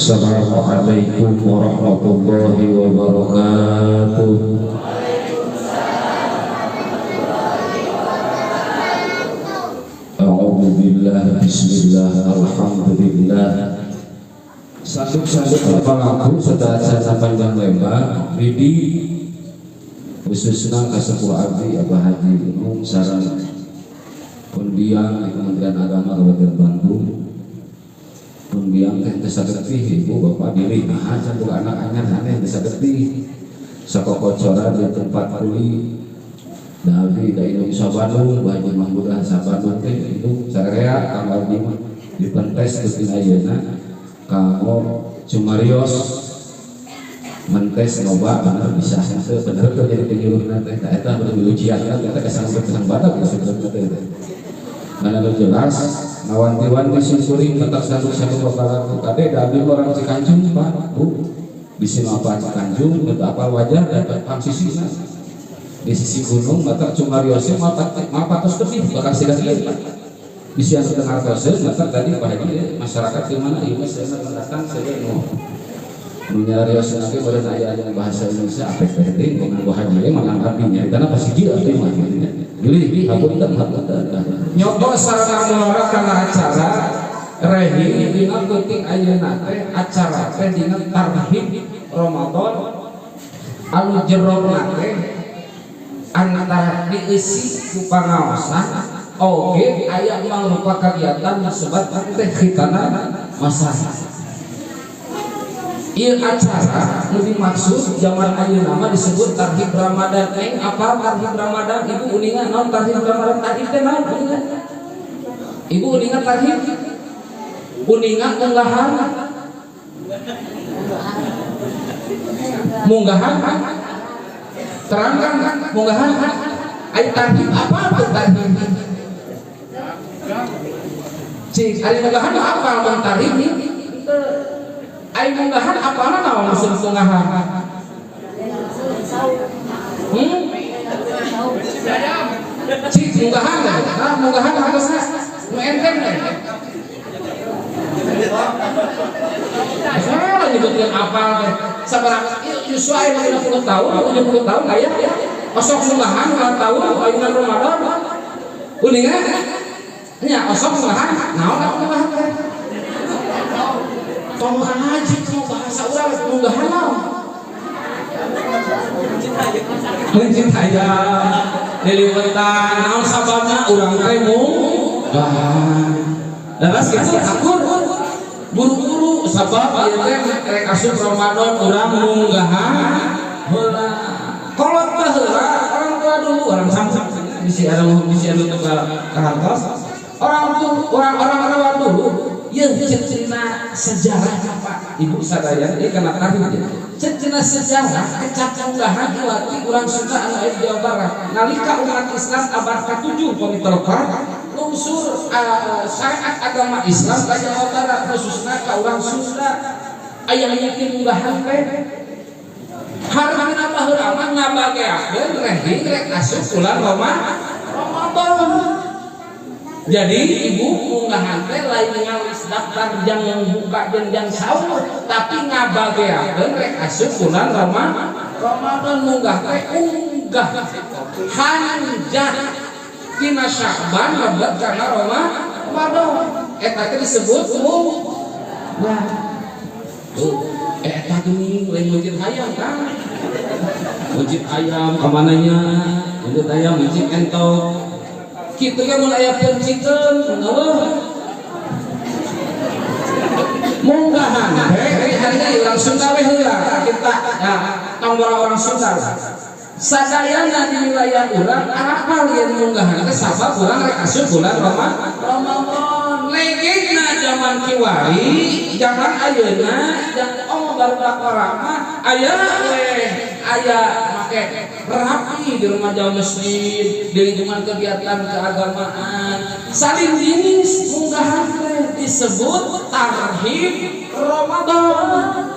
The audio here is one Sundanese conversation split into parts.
Assalamualaikum warahmatullahi wabarakatuh. A'udzubillah, bismillah, alhamdulillah. Sanduk-sanduk panglaku secara panjang lebar Ridi khususnya kasepuh abdi Abah Haji Umum sareng pun biang di Kementerian Agama Kabupaten Bandung. Pun biang teh teu sagetih, ibu bapak, bilih nah can boga anak anyar aneh teu sagetih sakokocoran di tempat kuli da abdi da indung sa Bandung. Bah Haji Mahmudah sa Bandung teh indung sarerea. Kang abdi mah dipentes beuki ayeuna kanggo cumarios mentes loba bener bisa henteu bener teu jadi penyuluhna teh. Tah eta nu diujian kan eta kesang badak ya sebenarnya teh. Mana nu jelas ngawanti-wanti simkuring matak sanduk-sanduk bapalaku kade da abdi orang Cikancung, Pak, Bu, bisi apa Cikancung teu apal wajah dan pangsisina di sisi gunung. Matak cumariosnya mal patos tebih bakal siga kieu, Pak, bisi anu teu ngartoseun. Matak tadi Pak Haji masyarakat di mana ieu mah saya mendatang saya nu nu nyarios lagi meureun aya anu bahasa Indonesia apek teh teh ngomong Bu Haji mana abdi nyaritana pasti kieu atuh mah kitu nya. Bilih hapunten, hapunten nyoto sareng ngamulora kana acara rehi dina peuting ayeuna teh acara teh dina tarhib Ramadan anu jerona teh antara dieusi ku pangaosan oge aya mangrupa kegiatan disebut teh khitana masal. Ieu acara nu dimaksud zaman ayeuna mah disebut tarhib Ramadan. Neng, apa tarhib Ramadan? Ibu uninga naon tarhib Ramadan? Tarhib teh naon uninga? Ibu uninga tarhib? Uninga munggahan? Munggahan? Terangkan munggahan? Ai tarhib apa tuh tarhib? Cik, ari munggahan mah apa mun tarhib? Ai munggahan apana naon maksud munggahan? Hmm? Cik, munggahan teh. Nah, munggahan harusna nu enteng teh. Salah nyebutkeun apal teh. Sabaraha justru aya 50 tahun, 70 tahun aya osok munggahan ulang tahun ayeuna Ramadan. Uninga? Nya osok munggahan, naon atuh munggahan teh? Tong ngaji tong bahasa urang munggahan naon? Mencit hayam liliwetan naon sababna urang teh munggahan. Leres kitu akur buru-buru sabab ieu teh rek asup Ramadan urang munggahan heula. Kolot baheula orang tua dulu orang samsam bisi anu bisi anu teu kahartos orang tuh orang-orang tua dulu ieu cenah sejarah Pak Ibu sadaya ieu kana tarhib ya. Cenah sejarah kecap munggahan iwati urang Sunda anu aya di Jawa Barat nalika umat Islam abad ka-7 pamitelkar lungsur syariat agama Islam ka Jawa Barat khususna ka urang Sunda aya mimiti munggahan teh hartina baheula mah ngabageakeun rehi rek asup bulan Ramadan. Jadi ibu munggahan teh lain ngalis daftar jang buka jeung jang sahur tapi ngabageakeun rek asup bulan Ramadan. Munggah teh unggah hanjah tina Sya'ban lebet kana Ramadan eta teh disebut munggah. Tuh eta geuning lain mencit hayam kan, mencit ayam kamananya mencit ayam mencit entok kitu ge mun aya penciteun eueuh munggahan teh hari ini urang Sunda we heula kita ya tong orang Sunda sadayana di wilayah urang arapal yen munggahan teh sabab urang rek asup bulan Ramadan. Legenda zaman kiwari zaman ayeuna jang oh barudak urang mah aya we aya make rapi di remaja masjid di lingkungan kegiatan keagamaan saling jenis munggahan teh disebut tarhib Ramadan.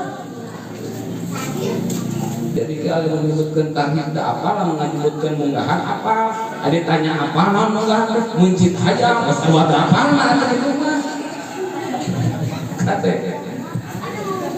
Jadi kalau menyebutkan tarhib tak apa lah menyebutkan munggahan apa ada tanya apa naon munggahan teh mencit aja buat apa lah itu mah kate.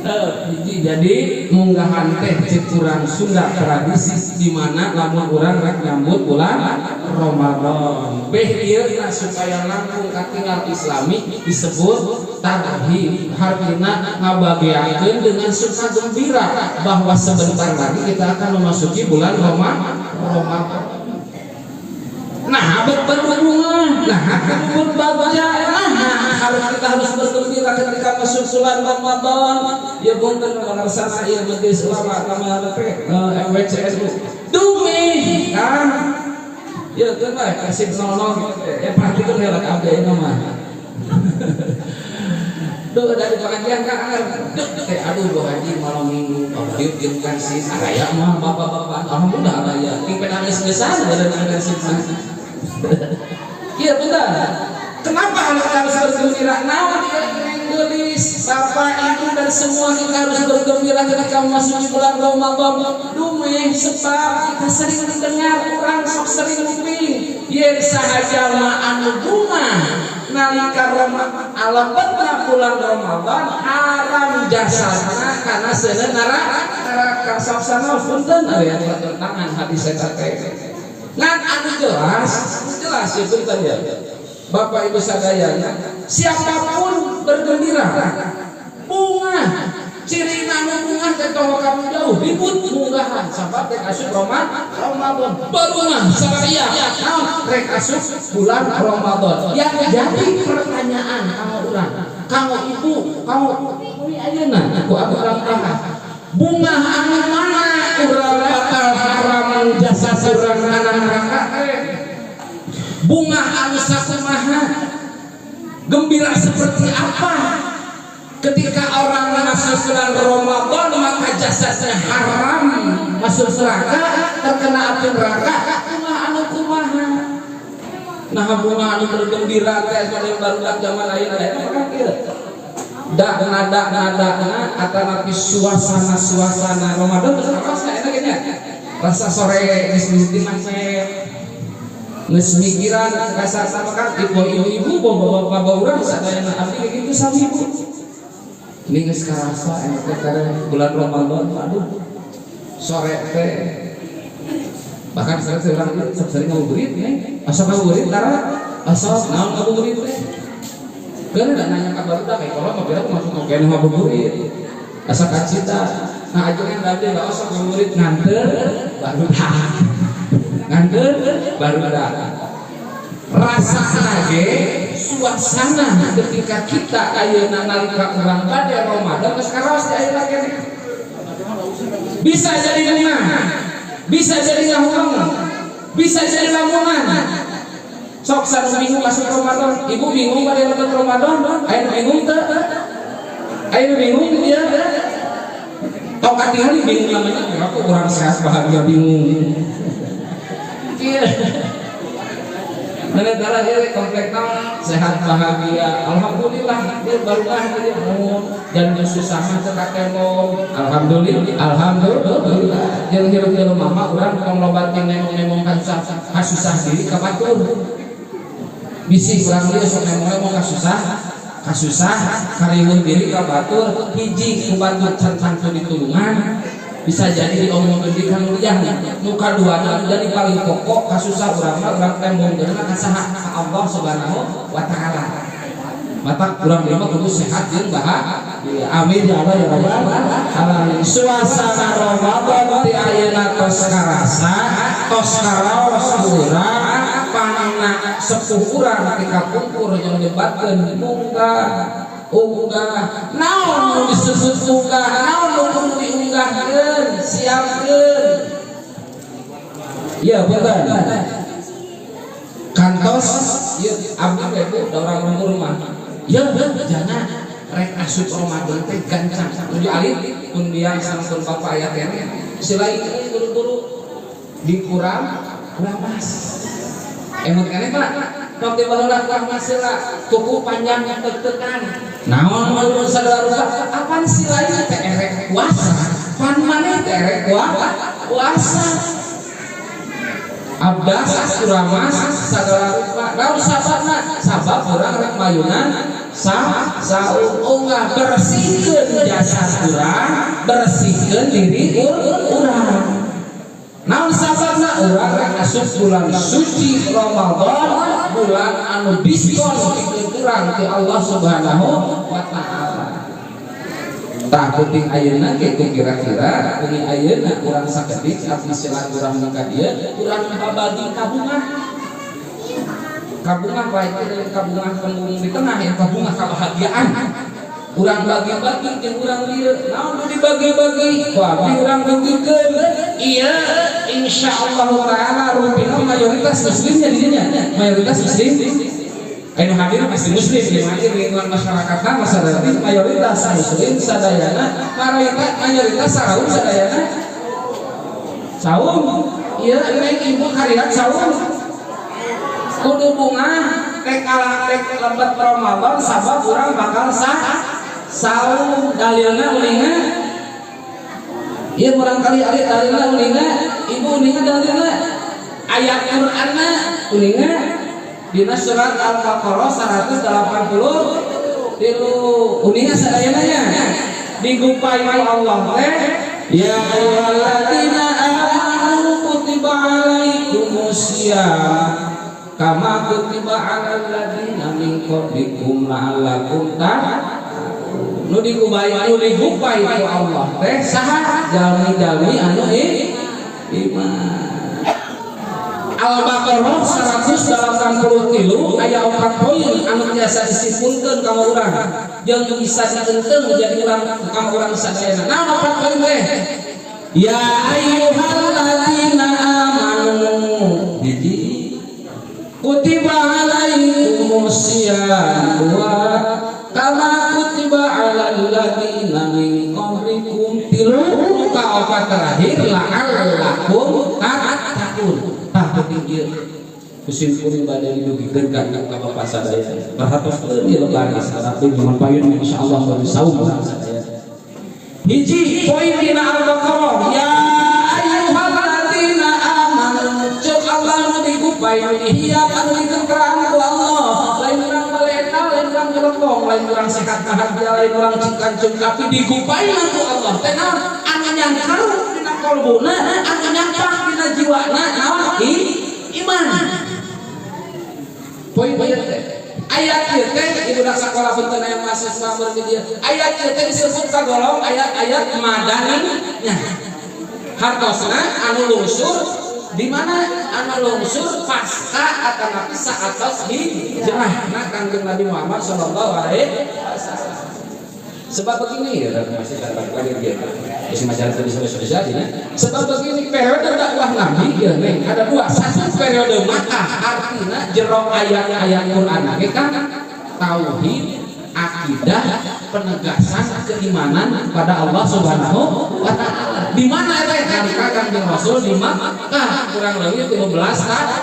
Hiji jadi munggahan teh cek urang Sunda tradisi di mana lamun urang rek nyambut bulan Ramadan. Beh ieu na supaya langkung katinggal islami disebut tarhib, hartina ngabageakeun dengan suka gembira bahwa sebentar lagi kita akan memasuki bulan Ramadan. Nah, berbunga, nah berbagja, nah harus kita harus bergembira ketika masuk bulan Ramadan. Ya punten mengarsana ieu majelis ulama nama teh MWCS dumi kan. Ya teu bae kasih 00 gitu ya perhatikan heula ka abdi ayeuna mah. Duh dari pengajian kan duh teh aduh Bu Haji malam minggu dieu jeung Persib araya mah bapak-bapak alhamdulillah araya ting pedah geus-geusan beureun Persib mah. Iya benar. Kenapa harus bergembira? Naon ieu neng geulis, bapak, ibu dan semua kita harus bergembira ketika memasuki bulan Ramadan. Dumeh sebab kita sering mendengar orang sok sering nguping yen saha jalma anu bungah nalika Ramadan alebetna bulan Ramadan haram jasadna kana seuneu neraka sok sanaos punten aya tangan hadis eta teh. Ngan anu jelas, jelas ya punten ya. Bapak Ibu sadayana, siapapun bergembira, bungah, ciri anu bungah teh tong kamu jauh ribut munggahan sabab rek asup Ramadan barungah saraya naon rek asup bulan Ramadan. Yang jadi pertanyaan kamu urang, kamu ibu, kamu ini ayeuna ku abdi urang bahas. Bungah anu mana urang bakal haram jasa urang kana neraka teh? Bungah anu sakumaha? Gembira seperti apa? Ketika orang masuk bulan Ramadan maka jasadnya haram masuk neraka, terkena api neraka. Bungah anu kumaha? Nah bungah anu bergembira teh pada barudak zaman ayeuna eta mah kieu. Dak nada nadana atanapi suasana suasana Ramadan terus rasa enak nya. Rasa sore geus mimiti macet. Geus mikiran kasar sama kan ibu-ibu bapak-bapak urang sadayana abdi kayak gitu sami ibu. Ini geus karasa enak teh karena bulan Ramadan aduh sore teh bahkan sering urang ieu sering ngabuburit nih asa ngabuburit tara asa naon ngabuburit teh Kan udah nanya kabar udah kayak kalau mau bilang masuk ke kene ngabuburit asa kacita nah ajengan abdi enggak usah ngabuburit nganter barudak nganter barudak rasa lagi suasana ketika kita ayeuna nalika urang bade Ramadan geus karaos di ayeuna keneh bisa jadi bunga bisa jadi ngahureng bisa jadi lamungan sok satu minggu masuk Ramadan ibu bingung bade lebet Ramadan aya nu bingung teu aya nu bingung dia tong katingali bingung namanya aku kurang sehat bahagia bingung iya. Nenek darah dia komplek naon sehat bahagia alhamdulillah dia baru dia mau dan susah mah teu kakemong alhamdulillah alhamdulillah jeung hirup di rumah mah urang tong loba ting nemong-nemong kasusah diri ka batur bisi urang ieu sok nemong-nemong kasusah kariweuh diri ka batur hiji ku batur can tangtu ditulungan bisa jadi diomongkeun di kanu lian nu kaduana jadi paling pokok kasusah urang mah urang tembongkeun ka saha ka Allah Subhanahu wa taala mata urang ieu mah kudu sehat jeung bahagia amin ya Allah ya rabbal alamin suasana Ramadan ti ayeuna tos karasa tos karaos urang pangna sepuh urang ti kapungkur jeung nyebatkeun munggah unggah naon nu disebut unggah naon nu kudu diunggahkeun siapkeun ya punten kantos ieu abdi teh bu da urang lembur mah ya jana rek asup Ramadan teh gancang nuju alit pun biang sareng pun bapak aya keneh selain buru-buru dikurang kuramas emut keneh Pak tong di baheula kuramas heula kuku panjang tek-tekan naon anu sagala rupa apaan si lain teh erek puasa pan maneh teh erek puasa abdas kuramas sagala rupa naon sababna sabab urang rek mayunan Saum unggah bersihkeun jasad urang, bersihkeun diri urang. Naon sababna? Urang rek asup bulan suci Ramadan, bulan anu diskon pikeun urang ti Allah Subhanahu wa Taala. Tah, penting ayeuna ge kira-kira bengi ayeuna urang sakedik abdi silaturahmi ka dieu, urang babagi kabungah. Kabungah baik itu kabungah kembung di tengah ya, kabungah kebahagiaan. Urang bagi-bagi jeung urang dieu. Naon nu dibagi-bagi? Ku abdi urang dugikeun. Iya, insyaallah taala rupina mayoritas muslimnya di dinya. Mayoritas muslim. Anu hadir pasti muslim, yang hadir lingkungan masyarakat, masyarakat mayoritas muslim sadayana, mayoritas mayoritas saum sadayana. Saum, iya, neng ibu kariat saum. Kudu bungah rek ala rek lebet Ramadan sabab urang bakal sah saum. Dalilna uninga? Iya, barangkali ari dalilna uninga? Ibu uninga dalilna? Ayat Qur'anna uninga? Dina surat Al-Baqarah 180 tilu. Uninga sadayana nya? Digupai ku Allah teh, "Ya ayyuhalladzina amanu kutiba alaikumusiyam kama kutiba alal ladzina min qablikum la'allakum tattaqun." Nu digupai, nu digupai ku Allah teh saha? Jalmi-jalmi anu iman. Al-Baqarah 180 tilu aya 4 poin anu biasa disimpulkeun ka urang jeung bisa diteungteung jadi urang ka urang sadayana. Naon 4 poin teh? Ya ayyuhalladzina amanu, hiji, kutiba alaikumusiyam, dua, kama kutiba alal ladzina min qablikum, tilu, kaopat terakhir, la'allakum tattaqun. Tah, penting ieu kusimpuling bade didugikeun ka ka bapak sadaya. Perhatos ieu lebaran sadaya zaman payun, insyaallah bade saum urang sadaya. Hiji poin dina Al-Baqarah, ya ayyuhalladzina amanu. Cek Allah, nu digupai, nu dihiap, anu ditengkeran ku Allah lain urang baleta, lain urang jelekong, lain urang sehat bahagia, lain urang cingkancung, tapi digupai ku Allah teh naon? Anu nyangkaru dina kolbuna, anu nyampak dina jiwana naon? Iman. Poin ieu teh, ayat ieu teh, ibu dak sakola punten aya mahasiswa mun di dieu, ayat ieu teh disebut kagolong ayat-ayat madani nya. Hartosna anu lungsur di mana? Anu lungsur pasca atanapi saatos hijrah nah Kangjeng Nabi Muhammad sallallahu alaihi wasallam. Sebab begini ya, masih lagi dia masih majalah tadi sudah ya. Sebab begini, periode dakwah Nabi ya neng ada dua. Satu, periode Makkah, artinya jero ayat-ayat Quran kan tauhid, akidah, penegasan keimanan pada Allah Subhanahu wa Taala. Di mana eta? Nalika Kangjeng Rasul di Makkah kurang lebih 13 tahun.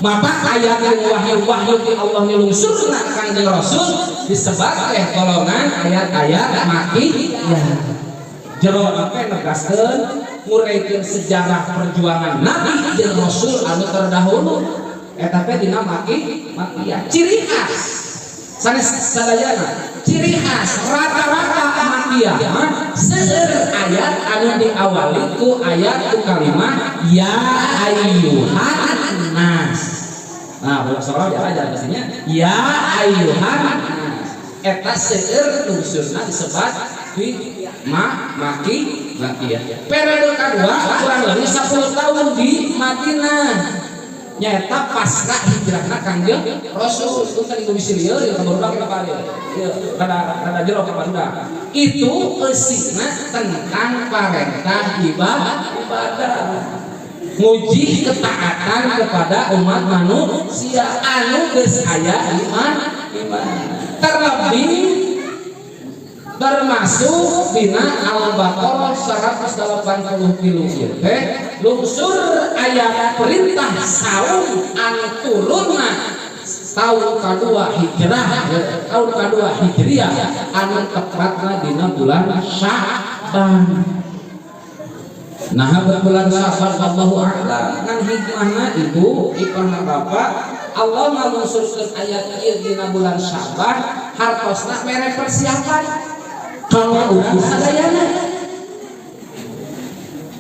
Maka ayat yang wahyu-wahyu di Allah nilungsurna Kangjeng Rasul disebut teh golongan ayat-ayat makiyah. Jero teh negaskeun, nguraikeun sejarah perjuangan Nabi jeung Rasul anu terdahulu. Eta teh dina makiyah. Ciri khas sanes sadayana, ciri khas rata-rata makiyah mah seueur ayat anu diawali ku ayat, ku kalimat ya ayyuhan nas. Nah, budak sekolah ya aja pastinya ya ayyuhan nas. Eta seueur lungsurna disebat di ma maki makiyah. Periode kedua kurang lebih 10 tahun di Madinah, nyata pasca hijrahna Kangjeng Rasul. Itu kan ibu bisi lieur ya, kabarudak kita balik ieu rada rada jero kabarudak. Itu eusina tentang parentah ibadah, nguji ketaatan kepada umat manusia anu geus aya iman iman. Terlebih termasuk dina Al-Baqarah 180 tilu ieu teh lungsur ayat perintah saum anu turunna tahun kedua hijrah, tahun kedua hijriah, anu tepatna dina bulan Sya'ban. Nah, bulan Sya'ban, Allahu a'lam. Ngan hikmahna itu, hikmahna Bapak. Allah ngalungsurkeun ayat ieu dina bulan Sya'ban hartosna mere persiapan kalau urang sadayana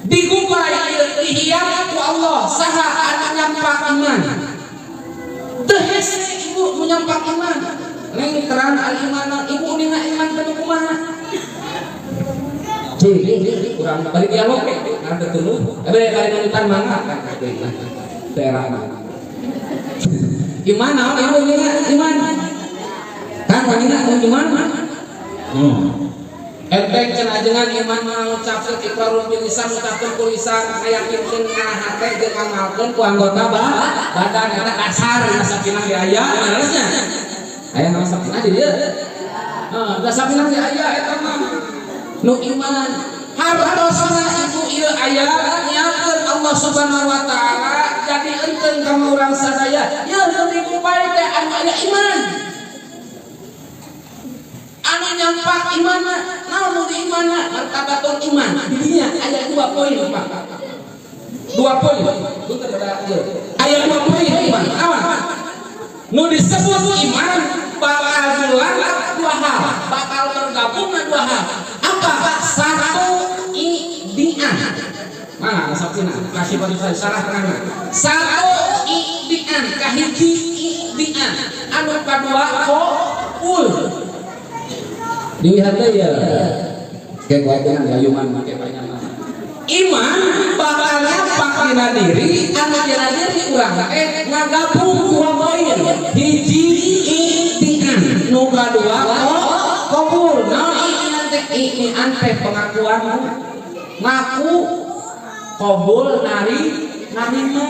digupai ieu dihiap ku Allah saha anu nyampak iman. Teu hese ibu nu nyampak iman. Neng terang al iman ibu ninga iman teh kumaha? Cik, urang bari dialog ngaran teu tuluh. Bari nonton mangga kan daerah mah. Iman naon ibu ninga iman? Kan wanina iman? Enteng cenah ajengan iman mah ngucapkeun iqrarul bil lisan ngucapkeun ku lisan ngayakinkeun kana hate jeung ngamalkeun ku anggota badan eta dasar dina sakinah ge aya leresnya. Aya nama sakinah di dieu. Heeh, da sakinah ge aya eta mah. Nu iman hartosna ibu ieu aya nyiapkeun Allah Subhanahu wa taala jadi enten ka urang sadaya. Yeuh nu digupai teh anu aya iman. Anu nyampak iman naon nu di iman martabatul iman di dinya aya 2 poin Pak. 2 poin. Punten ada ieu. Aya 2 poin iman. Naon? Nu disebut iman bakal dilangkap 2 hal, bakal bergabung 2 hal. Apa? Satu idian. Mana saksina? Kasih bagi saya salah terang. Satu idian, kahiji idian. Anu kadua qabul. Dilihat ya. Kayak wae gayungan make banyak. Iman bakal nyampak dina diri, anu dina diri urang teh ngagabung 2 poin. Hiji idian, nu kadua qabul. Naon idian teh? Idian teh pengakuan ngaku qabul nari narima.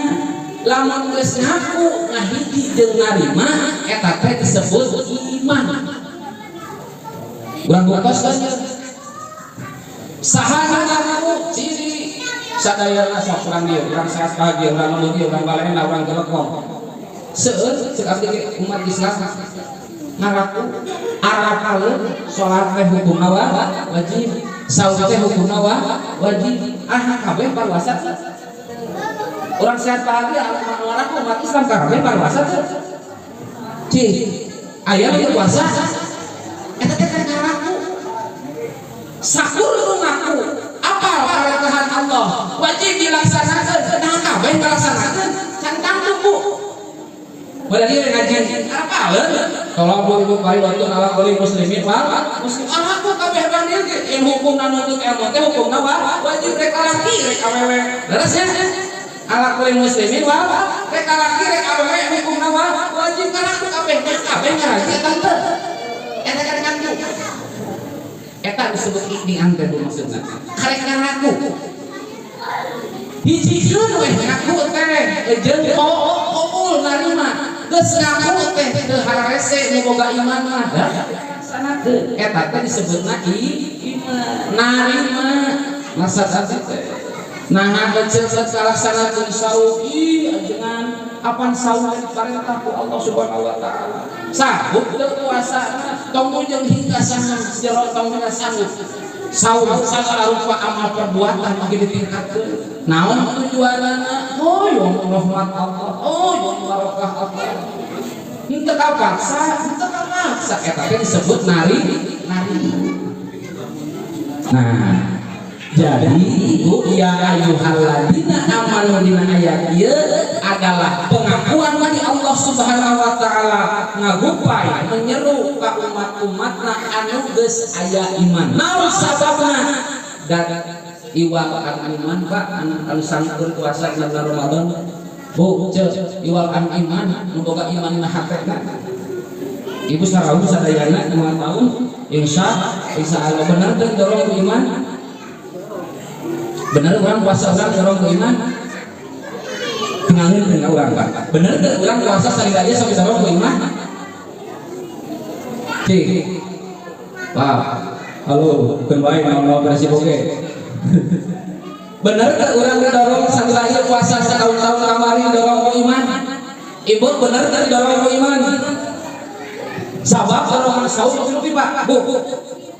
Lamun geus ngaku ngahiji jeung narima eta teh disebut iman. Urang buktos kan saha ngaku ciri sadayana sok urang dieu urang sehat bahagia urang lembut ieu urang balena urang telekong seueur ceuk abdi ge umat Islam ngaraku arapaleun salat teh hukumna wajib saum teh hukumna wajib ah kabeh parwasa urang sehat bahagia ngaraku umat Islam kabeh parwasa teh cih aya nu puasa eta teh ngaraku sakur nu ngaku apal parentahan Allah wajib dilaksanakeun nah kabeh ngalaksanakeun can tangtu bu bada ieu ngaji apaleun tolong bu ibu bari waktu ala oleh muslimin wal muslim aku kabeh bandir ge in hukumna nuntut ilmu teh hukumna wajib rek lalaki rek awewe leres ya ala kulli muslimin wal rek lalaki rek awewe hukumna wajib ngalaku kabeh kabeh ngaraji eta teu eta kan ngaku eta disebut ikdian teh maksudna karek ngaku hijikeun weh ngaku teh jeung qabul narima geus ngaku teh teu hararese nu boga iman mah laksanakeun eta teh disebutna iman narima maksud abdi teh nah kecil kalaksanakeun saum ih ajengan apan saum diparentah ku Allah Subhanahu wa taala sanggup teu puasana tong jeung hingga sanggup jero tong sanggup saum sagala rupa amal perbuatan bagi ditingkatkeun naon tujuanana hoyong rahmat Allah hoyong barokah Allah henteu kapaksa henteu kamaksa eta teh disebut nari nari. Nah jadi ibu ya ayyuhalladzina amanu dina ayat ieu adalah pengakuan bagi Allah Subhanahu wa taala ngagupai menyeru ka umat-umatna anu geus aya iman. Naon sababna? Dan iwal an iman Pak anu sangkeun puasa dina Ramadan. Bu, ceu iwal an iman nu boga iman na hatena. Ibu sarau sadayana 5 tahun insya Allah bener teh dorong ku iman. Bener orang puasa orang dorong ke iman tenangin dengan orang Pak bener teu orang puasa salila ieu sampai dorong ke iman cik Pak halo keun wae naon-naon beres oge bener teu urang dorong salila ieu puasa satahun-tahun kamari dorong ke iman ibu bener teu dorong ke iman sabab dorongan saum lebih Pak Bu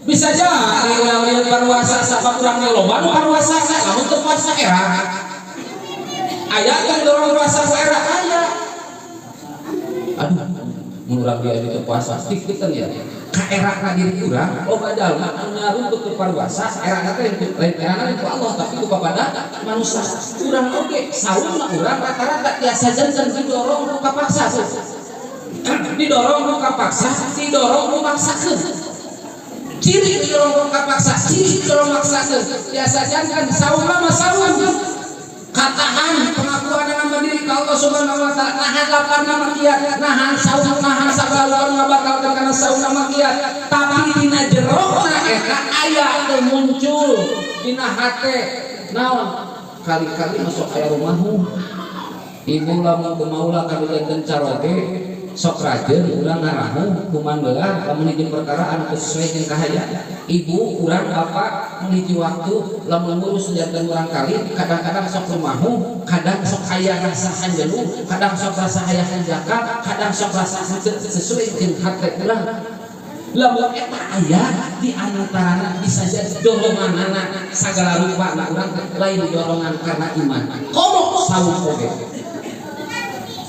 bisa jadi urang lieur parwasa sabab urang loba nu parwasa lamun teu puasa era aya kan dorong puasa ku era aya Mun urang dia itu puasa tik ya ka era diri urang loba jalma anu nyaruntut ke paruasa erana teh lain erana ku Allah tapi ku kepada manusia. Urang oge saumna urang rata-rata tiasa janten didorong ku kapaksa, didorong ku kapaksa, didorong ku maksakeun. Ciri didorong ku kapaksa, ciri didorong maksakeun, biasa janten saumna mah saum katahan pengakuan nama diri ka Allah Subhanahu wa Taala, nahan laparna makiat, nahan saum, nahan sagala ngabatalkeun kana saumna makiat, tapi dina jerona eta aya teu muncul dina hate naon kali-kali masuk aya rumahu ibu. Lamun kumaula kami janten caroge, sok rajin urang ngarahu kumandelah lamun hiji perkara anu sesuai jeung kahayang ibu urang, bapak. Mun hiji waktu lamun ngurus janten urang kali kadang-kadang sok rumahu, kadang sok aya rasa hanjelu, kadang sok rasa aya hanjakal, kadang sok rasa henteu sesuai jeung hate urang. Lamun eta aya di antarana bisa jadi doronganana sagala rupa na urang lain dorongan karena iman. Komo saum oge,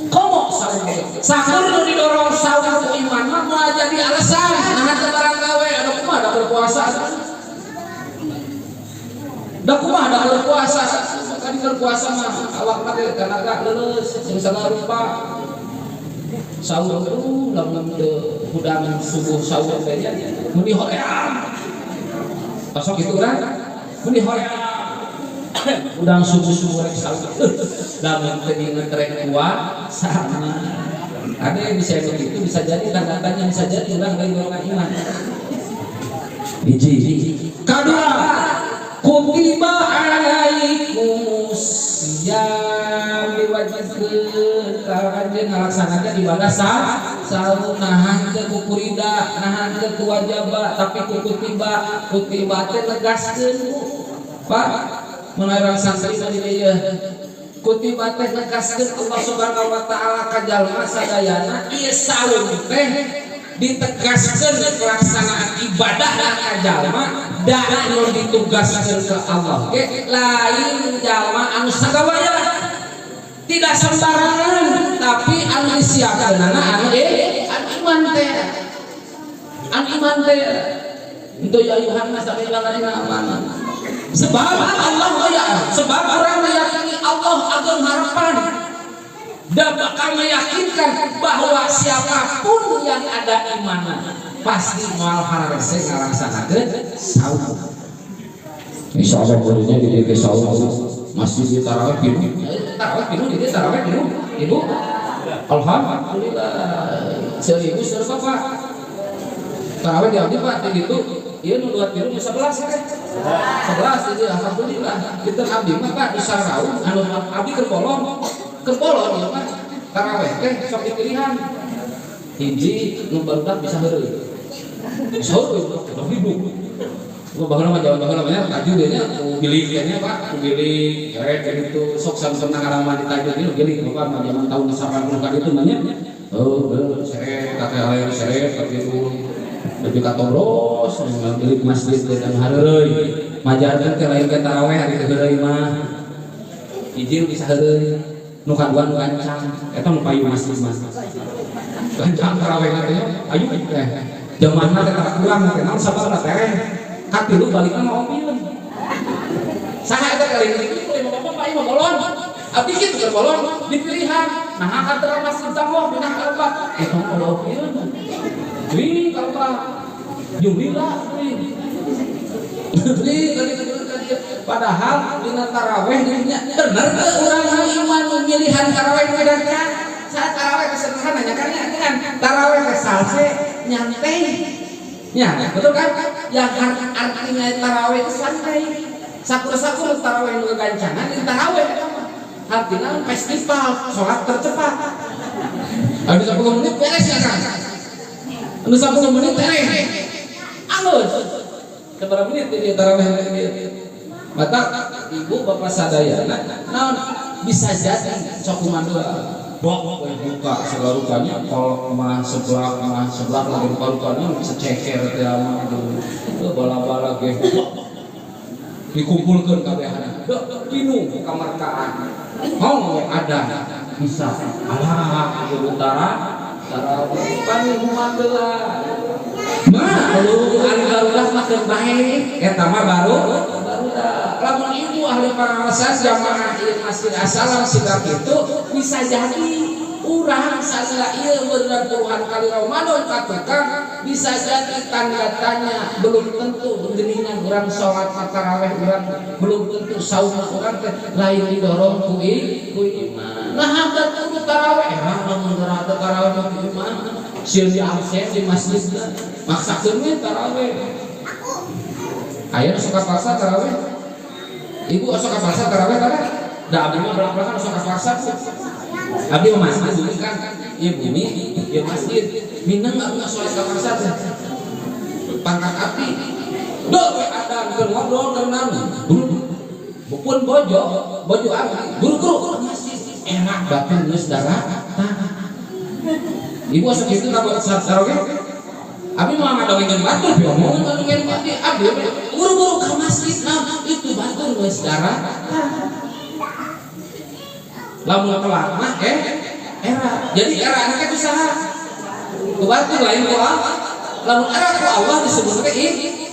komo saum oge, sakur nu didorong saum ku iman mah moal jadi alasan nah teu barang gawe. Anu kumaha da berpuasa, da kumaha da berpuasa kan berpuasa mah awak teh tenaga leuleus jeung sagala rupa. Sahur tuh lamun teu hudang subuh sahur teh nya mun dihoream pasok itu kan mun dihoream hudang subuh-subuh rek sahur, lamun teu ngetrek kuat sama ada yang bisa begitu. Bisa jadi tanda tanya, bisa jadi urang dari golongan iman. Hiji, kadua, kutiba alaikumus siyam, diwajibkeun ka anjeun ngalaksanakeun ibadah saum. Nahan teu ku kurida, nahan teu ku wajaba, tapi ku kutiba. Kutiba teh negaskeun, Pak. Mun urang santri mah di dieu, kutiba teh negaskeun Allah Subhanahu wa Taala ka jalma sadayana. Ieu saum teh ditegaskan pelaksanaan ibadah ka jalma da anu ditugaskeun ke Allah ge lain jalma anu sagawaya, tidak sembarangan, tapi anu disiapkeunana anu anu iman teh, anu iman teh itu ya ayuhan nas sampai amanu. Sebab Allah ya, sebab orang meyakini Allah ageng harapan dan bakal meyakinkan bahwa siapapun yang ada iman pasti moal hararese ngalaksanakeun saum. Insya Allah muridnya di DG saum masjid di tarawih pinuh, tarawih pinuh di tarawih pinuh ibu. Alhamdulillah 1.000 saudara bapak tarawih di abdi, Pak, di gitu. Iya, nu dua tilu, nu 11 kan 11. Jadi alhamdulillah kita abdi mah, Pak, di saraun anu abdi keur bolong, keur bolong ieu mah tarawih teh sok dipilihan. Hiji, nu barudak bisa heureuy, bisa heureuy udah hidup. Gua baheula mah, jaman baheula mah taju dia nya ku bilik nya, Pak, ku bilik keren gitu. Sok samsem ngalaman di taju ieu bilik Bapak mah zaman tahun 80 kan itu mah nya. Oh, seret kakek air seret ka kitu lebih ka tobros bilik masjid teh dan heureuy majarkeun teh lain ke taraweh hari teh heureuy mah. Hiji bisa heureuy, nu kadua nu gancang, eta nu payu masjid mah gancang taraweh teh ayo teh jamanna teh kurang teh naon sababna teh. Katilu balikna mah opieun saha eta kali ini lima bapak ieu mah bolon abdi kitu keur bolon dipilihan nah ka masjid tangguh pindah ka apa eta mah opieun wih kalpa jumlah wih. Padahal dina taraweh dirinya bener teu urang iman memilihan taraweh medannya saat taraweh kesederhana nya kan ya kan taraweh teh salse nyantai ya, betul kan? Yang artinya taraweh itu santai, sakur-sakur taraweh nu gancangan di taraweh eta mah artinya festival sholat tercepat. Anu 10 menit beres ya kan, anu 10 menit beres alus. Seberapa menit dia taraweh dia mata ibu bapak sadayana naon bisa jadi sok kumaha bok buka segala rupanya kolok mah sebelah lagi rupa-rupanya bisa ceker teh mah gitu bala-bala ge dikumpulkan kabehana pinuh kamarkaan. Oh, ada bisa alah utara. Tarawih panihuman heula. Maklum ari barudak mah keur bae eta mah baru barudak. Lamun ibu ahli pangaosan jamaah ieu Masjid Assalam siga kitu bisa jadi urang salila ieu beurang puluhan kali Ramadan ka tukang bisa jadi tanda tanya belum tentu geuningan urang salat tarawih urang belum tentu saum urang teh lain didorong ku iman. Nah hadat kudu tarawih lamun teu tarawih mah ku iman sieun di absen di masjid maksakeun we tarawih. Aya nu sok kapaksa tarawih? Ibu sok kapaksa tarawih tara? Da abdi mah belak-belakan sok kapaksa. Abdi mah masjid bumi kan, ieu bumi, ieu masjid. Minang abdi mah salat kapaksa teh. Pangkat abdi. Deuh we adan keur ngobrol keur naon. Buru pun bojo, bojo abdi. Buru-buru ke masjid. Enak batur geus darah. Ibu sok kitu ka tarawih? Abdi mah ngadongengkeun batur, diomongan ngadongengkeun abdi. Abdi buru-buru ke masjid nah itu batur geus darah. Lamun telat mah era. Jadi era teh ku saha? Ku batur lain ku Allah. Lamun era ku Allah disebutna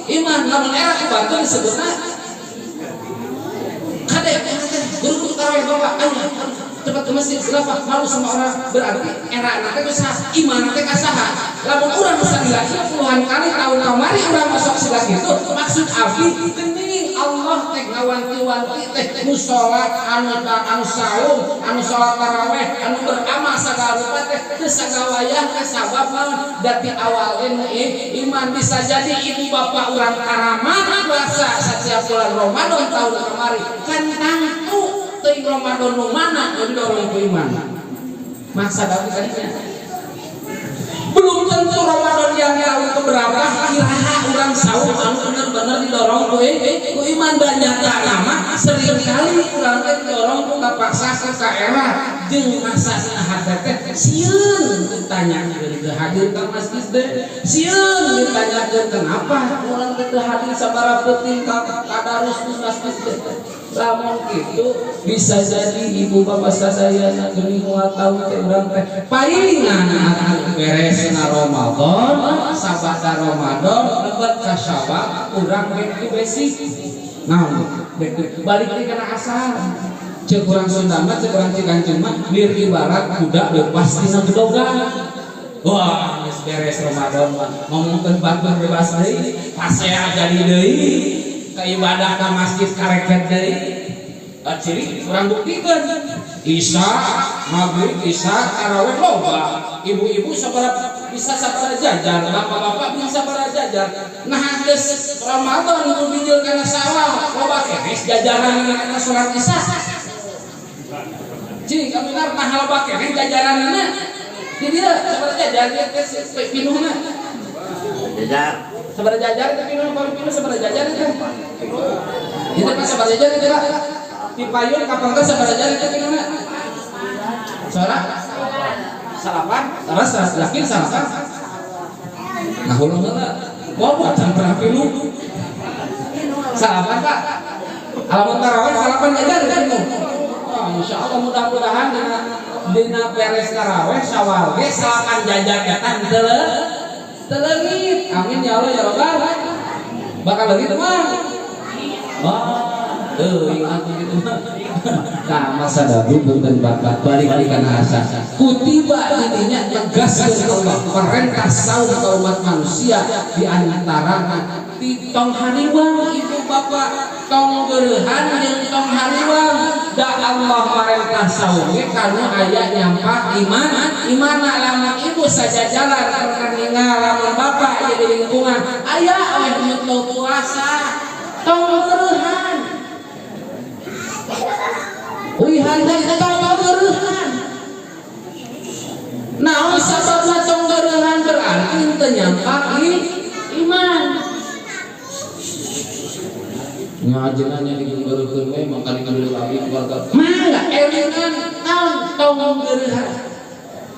iman, lamun era ku batur disebutna kade buru-buru tarawih bapak ayo cepat ke masjid kenapa malu sama orang berarti era teh ku saha? Iman teh ka saha? Lamun urang salila ieu puluhan kali tahun kamari urang masuk sila kitu maksud abdi geuning Allah teh ngawanti-wanti teh nu salat anu saum anu salat tarawih anu beramal sagala rupa teh teu sagawayah teh sabab naon da ti awal iman bisa jadi ibu bapak urang karamat puasa setiap bulan Ramadan tahun kamari kan tangtu teuing Ramadan nu mana nu didorong ku iman maksa abdi kadinya belum tentu Ramadan yang tahun keberapa iraha urang saum anu bener-bener didorong ku iman dan nyata nama seringkali urang teh didorong ku kapaksa ku kaera jeung masana hate teh sieun ditanyakeun teu hadir ka masjid teh sieun ditanyakeun kenapa urang teh teu hadir sabaraha peuting ka tadarus di masjid teh. Lamun kitu bisa jadi ibu bapak sadayana geuning moal tahu teh urang teh palingan atuh beresna Ramadan sabada Ramadan lebet ka Syawal urang back to basic. Naon back to balik deui kana asal. Ceuk urang Sunda mah ceuk urang Cikancung mah lir ibarat kuda leupas tina gedogan. Wah geus beres Ramadan mah ngomongkeun batur bebas deui pasea jadi deui ke ibadah ka masjid kareket deui. Ciri kurang buktikeun Isya, maghrib, Isya, tarawih loba. Ibu-ibu sabaraha bisa sabaraha jajar, bapak-bapak bisa sabaraha jajar. Nah geus Ramadan nu bijil kana sawah, loba keneh jajaran kana salat Isya. Cing kabenar nah loba keneh jajaranna. Di dieu sabaraha jajar ieu teh pinuhna. Jajar. Sabaraha jajar teh pinuh, pinuh sabaraha jajar teh. Ieu teh sabaraha jajar teh Pak. Di payun kapangker sabaraha jajar teh pinuhna. Sora? Salapan? Terus yakin salapan? Nah ulun heula. Moal can pernah pinuh. Salapan Pak. Alamun tarawih salapan jajar pinuh. Wah, insyaallah mudah-mudahan dina beres tarawih Syawal ge salapan jajar eta teu leungit. Amin ya Allah ya Rabbal. Bakal leungit mah. Wah, teuing atuh kitu mah. Nah, masa dabi punten bapak balik kana asa. Kutiba intinya tegaskeun Allah perintah saum ka umat manusia di antarana ti tong hariwang ibu bapak tong geureuhan jeung tong hariwang da Allah marentah saum ge kanu aya nyampak iman imana lamun ibu sajajalan keur ningal lamun bapak ieu di lingkungan aya we nu teu puasa tong geureuhan uihan teh tong geureuhan naon sababna tong geureuhan berarti teu nyampak iman ngajena nya digeureurkeun we mangkali dulu lagi keluarga mangga elingan naon tong geureuhan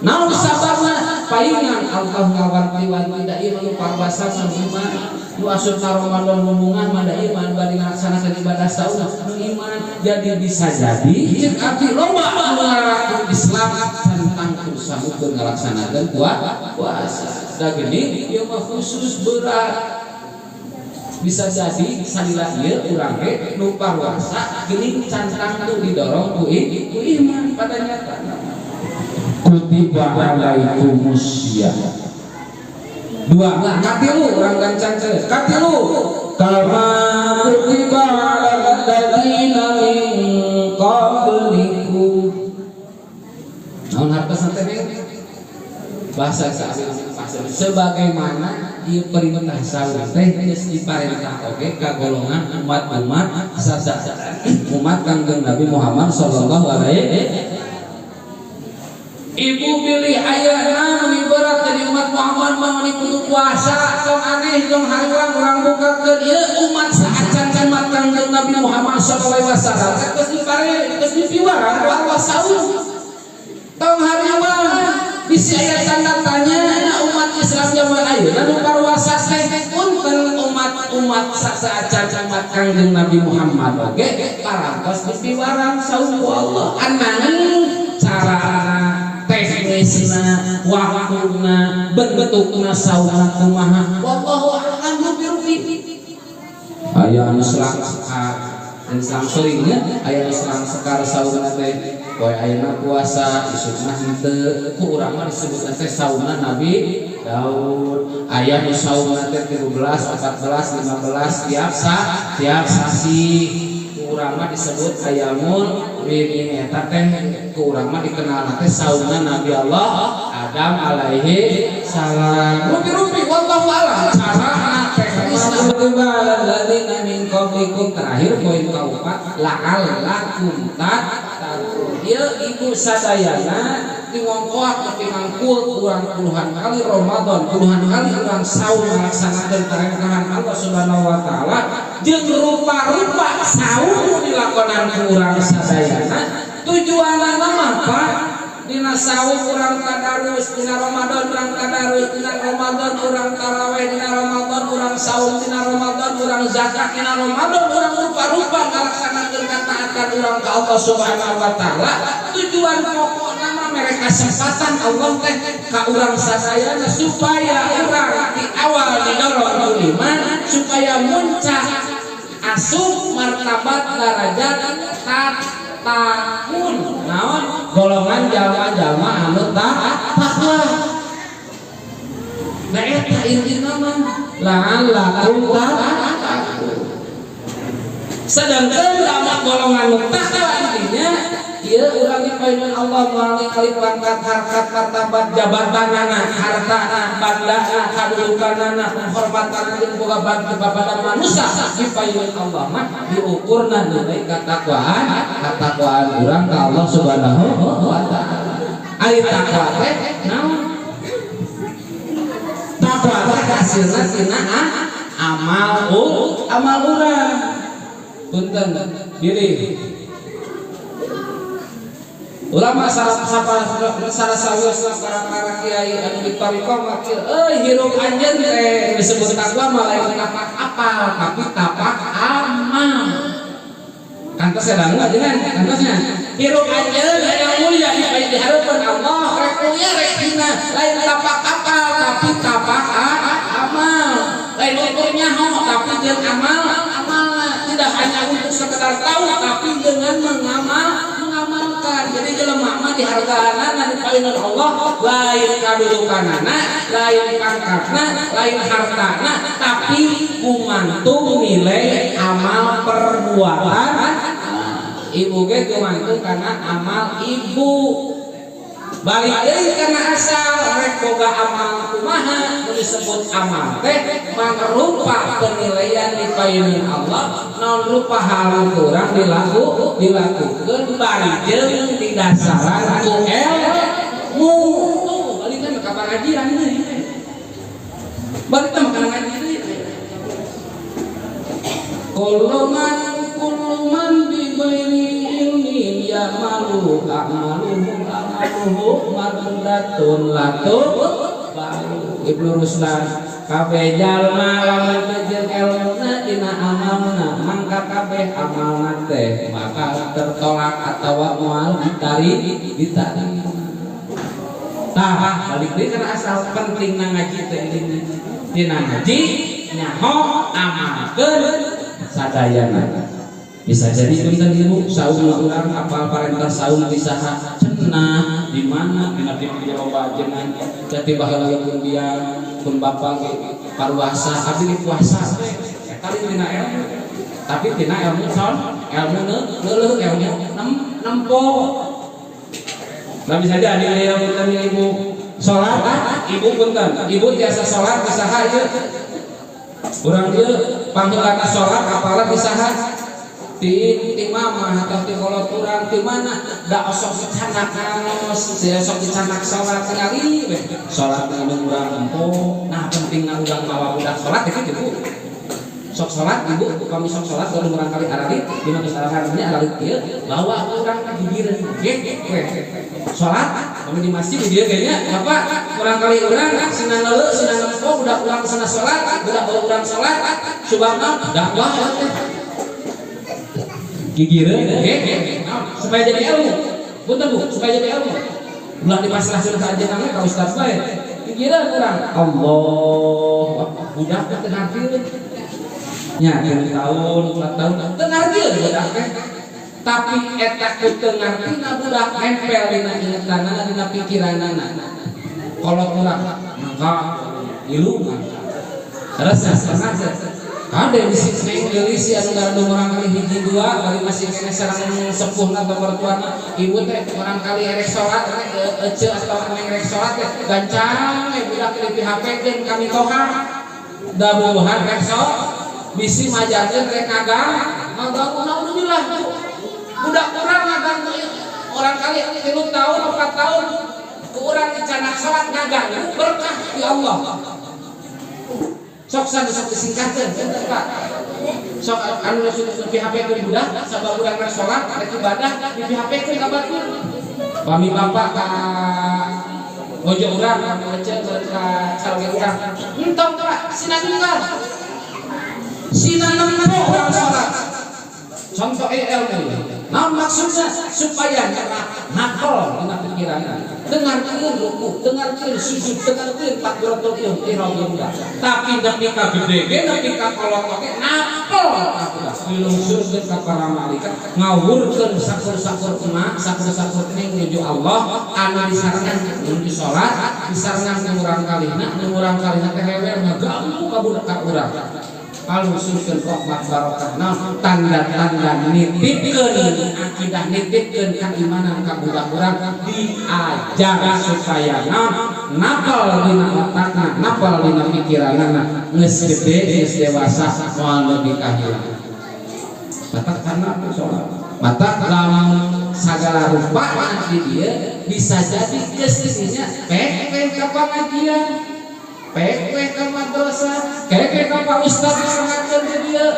naon sababna paingan Allah ngawanti-wanti da ieu nu parbasa iman nu asupna Ramadan hubungan mah da iman bari ngalaksanakeun ibadah saum nu iman jadi bisa jadi ceuk abdi loba nu ngaraku Islam tentang sanggup keur ngalaksanakeun puasa. Da geuning ieu mah khusus berat. Bisa jadi salila ieu urang ge nu puasa geuning can tangtu didorong ku iman pada nyata. Kutiba alaikumusiyam. Dua, katilu urang gancang. Katilu, kama kutiba alal ladzina min qablikum. Naon hartosna teh? Bahasa sebagaimana ieu perintah saum teh geus diparentah oge ka golongan umat-umat sasa umat Kangjeng Nabi Muhammad sallallahu alaihi. Ibu pilih ayahna meni berat jadi umat Muhammad mah meni kudu puasa, tong aneh, tong hariwang urang bukakeun ieu umat saacan umat Kangjeng Nabi Muhammad sallallahu alaihi wasallam geus dipare geus dipiwarang ku Allah saum. Tong hariwang bisi aya tanda tanya umat Islam zaman ayeuna nu paruasa teh punten umat-umat saacan umat Kangjeng Nabi Muhammad oge parantos dipiwarang saum ku Allah. Ananging carana, teknisna, waktuna, bentukna saumna kumaha wallahu a'lam rupi-rupi. Aya anu selang sekar dan selang selingnya, aya anu selang sekar saumna teh poe ayeuna puasa isukna henteu, ku urang mah disebut teh saumna Nabi Daud. Aya nu saumna teh 13, 14, 15 tiap sa tiap sasi, ku urang mah disebut ayamul bid. Eta teh ku urang mah dikenal teh saumna Nabi Allah Adam alaihi salam. Rupi-rupi wallahu a'lam carana teknis. Alladzina min qablikum. Terakhir poin kaopat, la'allakum tattaqun. Ieu ibu sadayana dingongkoak nepi mangkul urang puluhan kali Ramadan, puluhan kali urang saum ngalaksanakeun parentahan Allah Subhanahu wa taala jeung rupa-rupa saum nu dilakonan ku urang sadayana. Tujuanna mah, Pak, dina saum urang tadarus, dina Ramadan urang tadarus, dina Ramadan urang taraweh, dina Ramadan urang saum, dina Ramadan urang zakat, dina Ramadan urang rupa-rupa ngalaksanakeun kataatan urang ka Allah Subhanahu wa taala. Tujuan pokokna mah mere kasempatan Allah teh ka urang sadayana supaya urang di awal didorong ku iman supaya muncak asup martabat darajat tattaqun, naon, golongan jalma-jalma anu takwa. Nah, eta intina mah la'allakum tattaqun. Sedangkan dalam golongan nu takwa intinya ieu urang dipayunkeun Allah moal kali pangkat, harkat, martabat, jabatanana, hartana, bandana, kadudukanana, penghormatan jeung boga babadan manusia dipayunkeun Allah mah diukurna nilai katakwaan, katakwaan urang ka Allah Subhanahu wa taala. Ari takwa teh naon? Takwa teh hasilna tina amal amal urang. Punten diri ulama salah sapa salah sawios para kiai anu di thariqah makil euy hirup anjeun teh disebut takwa mah lain tapak apal tapi tapak amal. Kantos sedang ajengan kantosnya hirup anjeun yang mulia di hareupeun Allah, rek mulia rek hina, lain tapak apal tapi tapak amal, lain ukur nyaho tapi jeung amal amalna, tidak hanya untuk sekedar tahu tapi dengan mengamalkan. Jadi jelema mah dihargaanana dipayunan Allah lain kadudukanana, lain pangkatna, lain hartana, tapi gumantung nilai amal perbuatan. Ibu ge gumantung karena amal ibu. Balik deui kana asal, rek boga amal kumaha nu disebut amal teh mangrupa penilaian di payunan Allah, naon rupa hal kurang dilakukeun bari jeung didasaran ku ilmu. Tuh balik ka pangajian deui, balik ka ngaji deui. Kullu man bi ghairi ilmin ya'malu a'maluhu amaluhu mardudatun latu balu. Ibnu Ruslan, kabeh jalma lamun teu jeung elmuna dina amalna mangka kabeh amalna teh bakal tertolak atawa moal ditarik. Tah, balik deui kana asal pentingna ngaji teh ini. Tina ngaji nyaho, amalkeun sadayana. Bisa jadi, punten Ibu, saum urang apal parentah saum di saha cenah, di mana, dina TV loba ajengan. Jadi baheula pun dia pun bapak ge paruasa, abdi ge puasa we. Eta tina ilmu. Tapi tina ilmu son, ilmu neuleuh, ilmu nempo. Nah, bisa jadi ya, punten Ibu, salat, Ibu, punten Ibu, tiasa salat di saha ieu? Urang ieu pangheulana salat apalah di saha? Ti mama atau ti kolot urang, ti mana? Da osok dicandak ngaos, si osok dicandak salat, tingali we salat ngandung urang nempo. Nah, pentingna urang mawa budak salat itu, Ibu, sok salat. Ibu, kami sok salat kalau urang kali aralit di mana kesalahannya aralit kieu, bawa urang ka gigireun ge we salat kami di masjid di dieu kayaknya. Bapak, kurang kali urang sina neuleuh, sina nempo budak urang sana salat, budak bawa urang salat, subabna dakwah teh gigireun ge supaya jadi ilmu. Punten Bu, supaya jadi ilmu, ulah dipasrahkeun ka ajengan, ka ustaz bae. Gigireun urang, Allah, budak teh teu ngartieun nya, 3 tahun, 4 tahun teu ngartieun budak teh. Tapi eta ku teu ngartina budak nempel dina ingetanana, dina pikiranana. Kolot urang mangka ilu mangka terus pernah ada di sini neng geulis anu ngaranna urang kali hiji dua kali masih keneh sareng sepuhna atau mertuana. Ibu teh orang kali erek salat, ece atau neng erek salat teh gancang we budak di HP keun kami toha da bubuhan rek sok bisi majakeun rek ngagang ngaganggu. Naudzubillah, budak urang ngaganggu orang kali 3 tahun, 4 tahun ke urang dicandak salat ngaganggu, berkah di Allah. Sok sana sok disingkatkeun, punten Pak, sok anu sudah di HP keun budak, sabab urang rek salat, rek ibadah di HP keun ka batur. Pami bapak ka bojo urang, kami ece ka calon urang, entong Pak, sina ninggal, sina nempo urang salat. Contoh ilmu. Nah, maksudnya supaya nakal dina pikiran, dengarkeun ruku, dengarkeun sujud, dengarkeun takbiratul ihram budak. Tapi nepi ka gede ge, nepi ka kolot oge napel ka dilungsurkeun ka para malaikat, ngawurkeun sakur-sakur emak, sakur-sakur neng menuju Allah anu disarengan menuju salat, disarengan ku urang kalihna, nu urang kalihna teh rewel ngaganggu ka budak ka urang. Kalungsurkeun rahmat barokah. Naon tanda-tanda nitipkeun akidah, nitipkeun keimanan ka budak urang? Diajar supaya naon? Napal dina otakna, napal dina pikiranana, geus gede, geus dewasa moal lebih kahilang. Matak karena salat, matak lamun sagala rupa di dieu bisa jadi geus dinya pek ka pangajian, pek ka madrasah, keke ka Pak Ustaz disangakeun di dieu.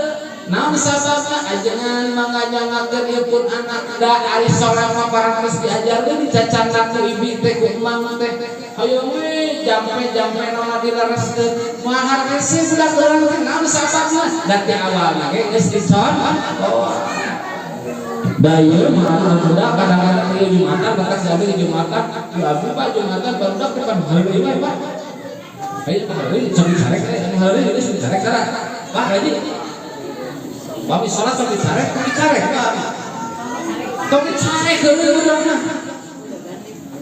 Naon sababna? Ajengan manganyangakeun ieu pun anak, da ari salat mah parantos diajarkeun, dicacandak ku ibi teh, ku emang teh, hoyong we jampe-jampe naon dilereskeun, moal harese budak urang teh. Naon sababna? Da ti awalna ge geus dicon. Oh, da ieu mah budak kadang-kadang ieu Jumatan, batas jadi di Jumatan di abdi, Pak, Jumatan barudak depan heureuy wae, Pak. Ayo, heureuy sok dicarek, heureuy geus dicarek cara Pak Haji. Pami salat sok dicarek, tong dicarek, Pak. Tong dicarek heureuy budak mah.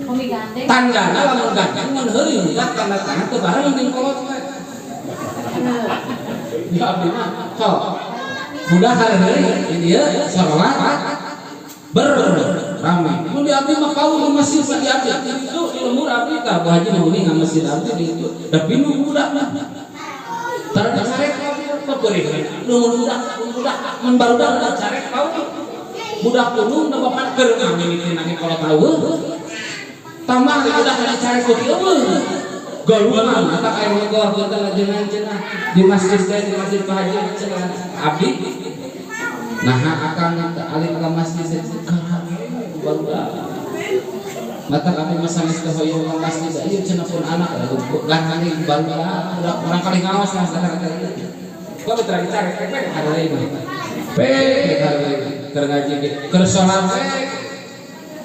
Umi gandeng. Tandana lamun gandeng mun heureuy budak, tanda tangan teu bareng jeung kolot teh. Ya abdi mah sok budak heureuy di dieu salat ber rame. Mun di abdi mah paul di masjid di abdi itu di lembur abdi tah, Bu Haji mau nga masjid abdi di itu da pinuh budak mah. Tara dicarek peperih nu budak, budak mun barudak carek paul, budak punung da bapak keur ngamimiti nangis kalau tahu tambah budak dicarek ku eueuh galungan mata kayak ngegor. Punten ajengan cenah di masjid teh, di masjid Pak Haji cenah abdi, nah akang alim ka masjid teh barudak. Mata kami mah sanes teh hoyong ka masjid ieu cenah pun anak ganteng barudak, budak urang kali ngaos lah kata-kata ieu. Kok betul dicarek pek hari mah pek hari keur ngaji ge keur salat pek.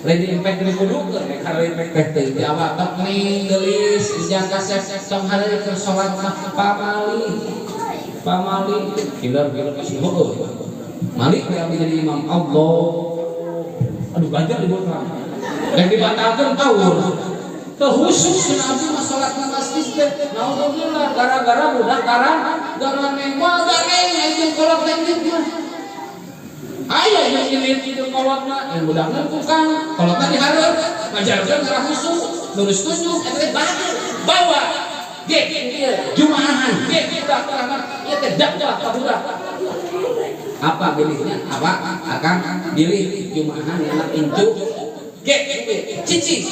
Lain diimpek dikudukeun rek hareuy teh teh di awal tok ning geulis ijang kasep tong hareuy keur salat mah pamali. Pamali kiler-kiler kasih heueuh. Malik we abdi jadi imam Allah. Aduh ganjar di bawah. Rek dibatalkeun tawur. Teu khusus cenah abdi mah salat di masjid teh. Naudzubillah gara-gara budak garang moal gareng jeung kolot teh mah. Aya yang ini jeung kolotna, yang budakna tukang, kolotna dihareup, ngajarkeun ngarah khusus, lurus tunjuk eta teh bagus. Bawa ge ieu jumaahan, ge budak urang ieu teh dakwah ka budak. Apa pilihnya? Apa? Akang pilih jumaahan anak incu ge cici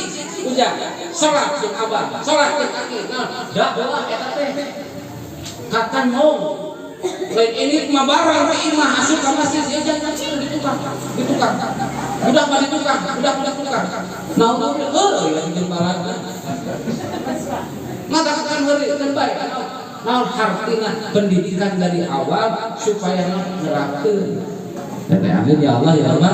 ujang salat jeung abah, salat jeung aki. Nah, dakwah eta teh katan mau lain ini mah barang we imah asup ka masjid ya jangan ditukar, ditukar. Budak mah ditukar, budak mah ditukar. Naon heueuh lagi jeung balad. Mata katan heureuy keun bae. Naon hartina pendidikan dari awal supaya nerapkeun. Teteh amin ya Allah ya Allah.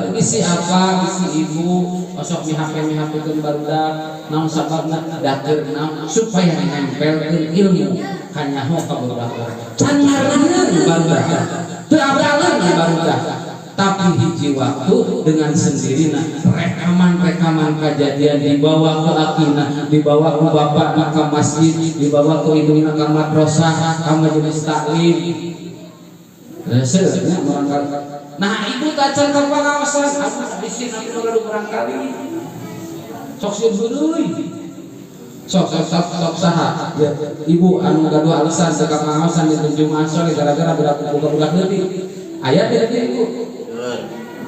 Bisi apa bisi ibu osok mihape-mihapekeun barudak naon sababna dakeun naon supaya nempelkeun ilmu kanyaho ka barudak. Can ngareuneuh barudak. Teu apaleun barudak. Tapi hiji waktu dengan sendirinya rekaman-rekaman kejadian dibawa ke akina, dibawa ke bapak ke masjid, dibawa ke indungna ke madrasah, ke majelis taklim. Reseunya barangkali. Nah, ibu tacan ka pangaosan, aduh bisi nanti gaduh barangkali. Sok sieun heureuy. Sok sok sok sok saha? Ya, ibu anu gaduh alasan teu ka pangaosan di Jumat sore gara-gara budak boga budak leutik. Aya teh ibu?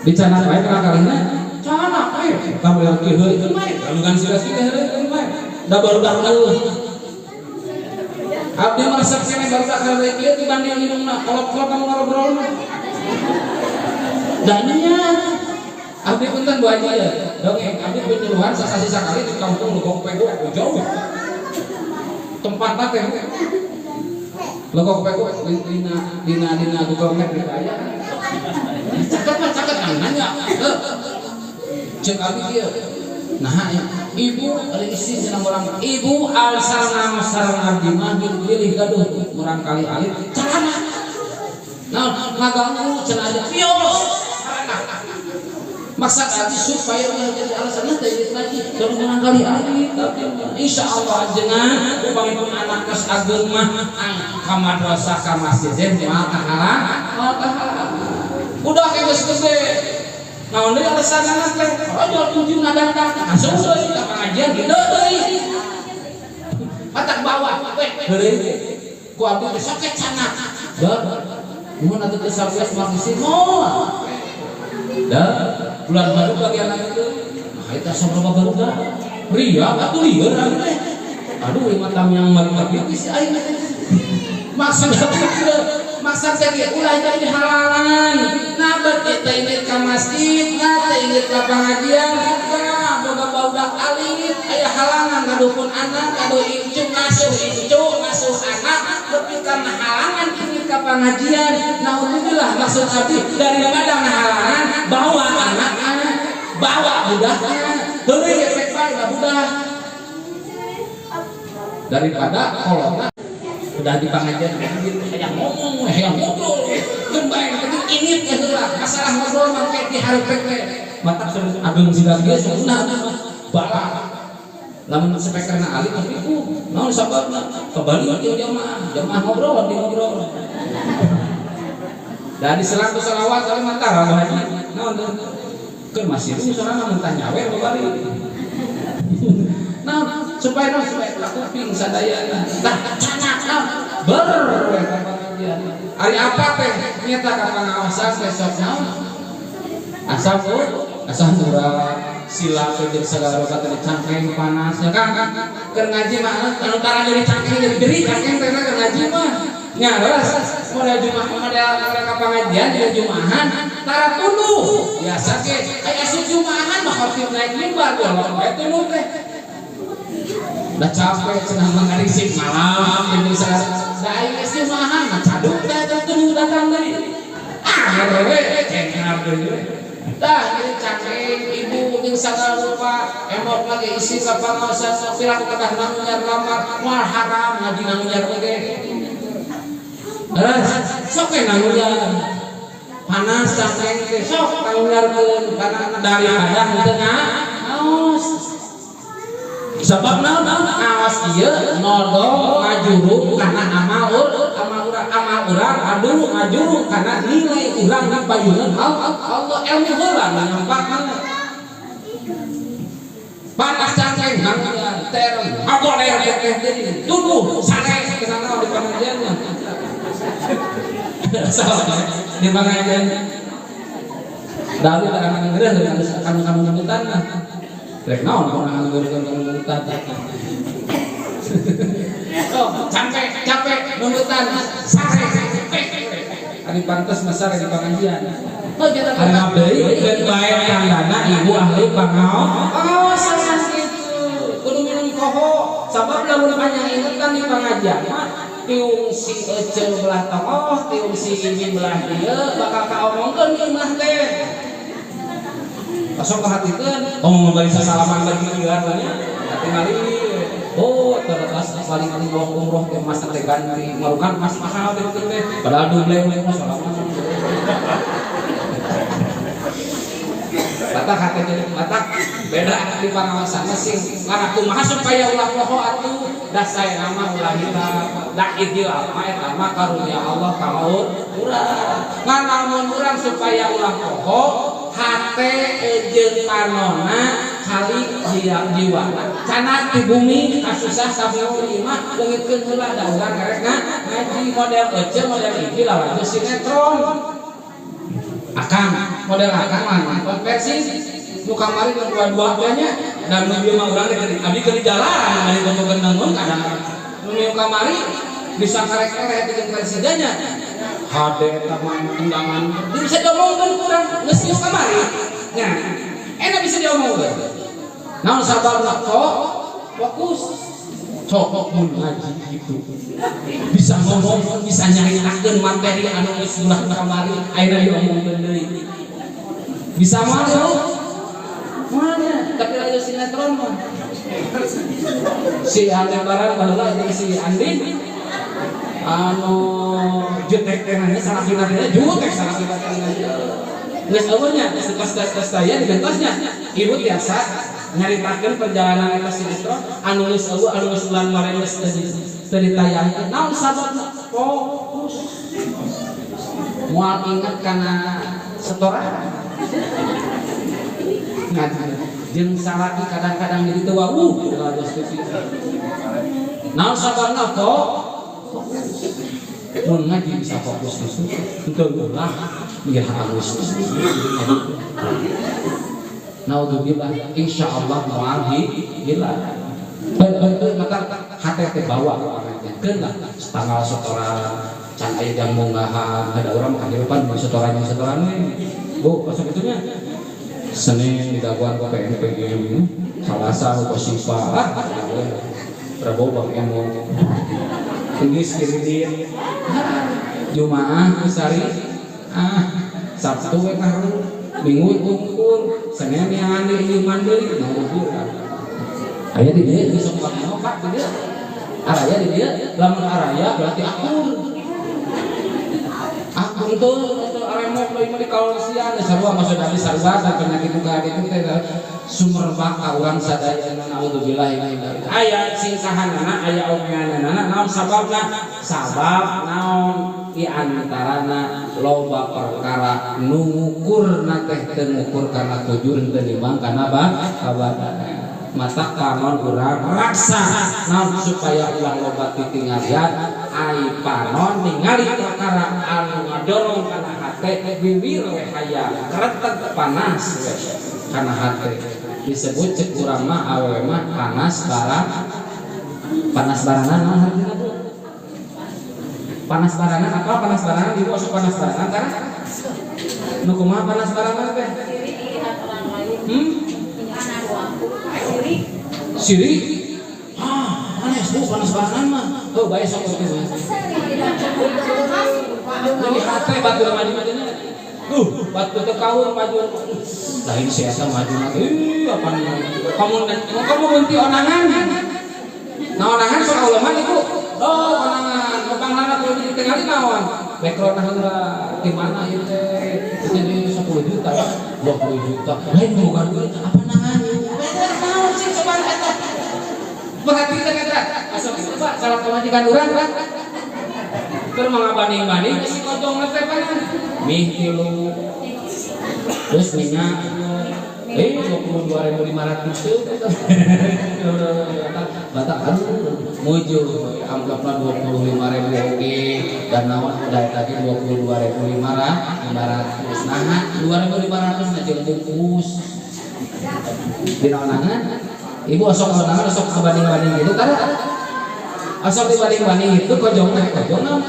Dicanak wae kalina? Canak wae. Kamu yang kieu heureuy keun bae. Kalungan sila sila heureuy keun bae. Da barudak leuwih. Abdi mah resep keneh barudak heureuy kieu dibanding indungna kolot-kolot kamu ngobrol mah. Da nya abdi punten Bu Haji ya. Dongeng abdi penyuluhan sasasi sakali di kampung Legok Pego jauh. Tempatna teh Legok Pego dina dina dina Google Map gitu aya. Caket mah caket kan nanya. Cek abdi kieu. Nah, ya. Ibu ari istri cenah urang ibu asal nama sareng abdi mah pilih gaduh murang kali alit carana. Nah, ngaganggu cenah aja kios. Maksud abdi supaya ulah jadi alasan teh ieu lagi kalau murang kali alit tapi insyaallah ajengan upamipun anak geus ageung mah ka madrasah ka masjid moal kahalang moal kahalang. Udah kayak geus gede. Naon deui alasan anak teh? Rojol ujung datang. Asup deui ka pengajian gitu deui. Matak bawa we heureuy. Ku abdi teh sok canak. Da mun atuh teh sabeas mah bisi moal. Da bulan baru bagi anak itu. Nah eta sabaraha barudak. Ria atuh lieur abdi teh. Aduh lima tam yang mari-mari bisi aing teh. Maksud maksud teh ulah jadi halangan. Nah berarti teh ini ka masjid, nah teh ini ka pengajian, nah boga barudak alit aya halangan ngadukun anak, aduh incu ngasuh anak, lebih karena halangan ini ka pengajian. Naudzubillah maksud abdi daripada ngahalangan bawa anaknya, bawa budaknya, heueuy efek bae budak. Daripada kolotna udah di pengajian yang ngomong, yang ngobrol, keun bae penting init ya heula. Masalah ngobrol mah kayak di hareup teh. Matak ageung siga kieu sunah balak. Lamun speakerna alit tapi ku naon sababna? Kebalik ieu jamaah, jamaah ngobrol di ngobrol. Da diselang ku selawat kali mah tara Bah Haji. Naon teh? Keun masih sorangan mentah nyawer babari. Naon supaya naon supaya kuping sadayana. Tah canak naon ber we ka pengajian. Ari apa teh nyata ka pangaosan teh sok naon? Asam asam urat sila teh jeung sagala rupa teh cangkeng panas ya kan keur ngaji mah anu tara dari cangkeng jadi beri cangkeng teh keur ngaji mah nya leres model jumaah model model ka pengajian jeung jumahan tara tunduh biasa ge aya asup jumahan mah khotib naik mimbar golong we tunduh teh udah capek cenah mah ngarisik malam jeung sagala da aya geus jumahan mah caduk teh tunduh datang deui ah we cengar deui. Dah jadi cangkeng ibu jeung sagala rupa emok lagi isi ka pangaosan piraku kedah nanguyar lamar moal haram ngaji nanguyar oge. Terus sok we nanguyar. Panas cangkeng teh sok nanguyarkeun karena daripada henteu ngaos. Sebab naon ngaos ieu nodong ngajuru kana amal amal urang amal urang aduh ngajuru kana nilai urang di payuneun Allah ilmu heula nyampakna. Panas cangkeng nanguyar terem ngagoler teh deui tuduh sare kana di pengajian mah. Di pengajian dalu kana ngeureuh kanu kanu nundutan mah. Rek naon kok ngeureuh kanu nundutan. Oh, capek, capek nundutan sare. Ari pantes mah sare di pengajian. Oh, kita ari deui keun bae tandana ibu ahli pangaosan kitu. Kudu minum koho sabab lamun panyangingetan di pengajian mah tiung si eceu belah tokoh, tiung si ini belah dieu bakal kaomongkeun ieu mah teh. Sok perhatikeun, omong bari sasalaman lagi kieu nya, tingali oh terlepas paling umroh umroh teh emas teh ganti marukan emas mahal teh teh padahal duble mah salaman. Batak hati jadi batak beda di pangawasan sing karena kumaha supaya ulah poho atuh da saena mah ulah hilap da hilap mah eta mah karunia Allah ka urang ngan lamun urang supaya ulah poho hate jeung panona kali jiwa canat di bumi kasusah sabeuri mah leungitkeun heula da urang rek ngaji model ece model iki lalajo sinetron akang model akang mah nonton versi nu kamari nu dua-dua nya dan nu ieu mah urang teh abdi keur di jalan bari bobogan bangun kadang nu kamari bisa karek-karek jeung Persidanya hade eta mah undangan bisa diomongkeun ku urang geus nu kamari nya enak bisa diomongkeun naon sababna kok fokus cocok mun ngaji gitu bisa ngomong bisa nyaritakeun materi anu geus ulah kamari ayeuna diomongkeun deui bisa moal mana tapi lagi sinetron mah si Aldebaran baheula jeung si Andin anu jutek teh nanya salakina teh jutek salakina teh geus eueuh nya geus tes tes aya digentosnya ibu tiasa nyaritakeun perjalanan eta sinetron anu geus eueuh anu geus bulan maren geus teu ditayangkeun naon sababna fokus moal inget kana setoran ngaji jeung salaki kadang-kadang jadi teu wawuh geus TV naon sababna fokus mun ngaji bisa fokus gitu henteu ulah biar halus. Naudzubillah insyaallah moal hilang. Maka hate teh bawa keun lah tanggal setoran can aya jam munggahan ada urang mah kahirupan setoran setoran we. Bu, masuk itunya. Senin didaguan ku PNPG, Salasa ku Kosipa, ah Rebo Bang Emo. Kemis kredit. Jumaah ku Sari, ah Sabtu we karu, Minggu tungkul, Senin yang deui ieu deui, naudzubillah. Aya di dieu geus sok Bang Pak di dieu. Araya di dieu, lamun araya berarti akur. Akur tuh aremok deui mah di kaolsian sarua maksud abdi sarua dan penyakit ka kitu teh sumerbak ka urang sadayana naudzubillah min dzalik. Aya singkahanana aya omeanana naon sababna? Sabab naon di antarana loba perkara nu ngukurna teh teu ngukur kana kujur teu nimbang kana kabadana. Mata panon urang raksa naon supaya ulah loba titingalian ai panon ningali perkara anu ngadorong kana hate wiwir we hayang kretek panas we kana hate disebut cek urang mah awewe mah panas barang panas barangan naon hartina Bu panas barangan apa panas barangan ibu osok panas barangan tara nu kumaha panas barangan teh Siri ah panas Bu panas barangan mah heuh bae sok kitu. Jadi hate batur maju-majunya. Batu teu kaur maju. Lain si eta maju lagi. Ih, apa kamu kamu munti onangan. Nah, onangan sok uleman ibu. Oh, onangan. Panglana kudu ditingali naon? Background heula di mana ieu teh? Jadi 10 juta, 20 juta. Lain boga duit apa nangan? Beda naon sih coba eta. Perhatikan eta. Asa kitu Pak, salah pamajikan urang Pak. Keur mangabanding-banding si kocong teh pan. Mie tilu. Terus minyak 22.500 tuh. Batak aduh muju amplopna 25.000 oge dan naon udah tadi 22.500. Nah, 2.500 na jeung bungkus. Dina onangan ibu osok onangan osok kabanding-banding gitu kan? Osok dibanding-banding itu kojong teh kojong naon?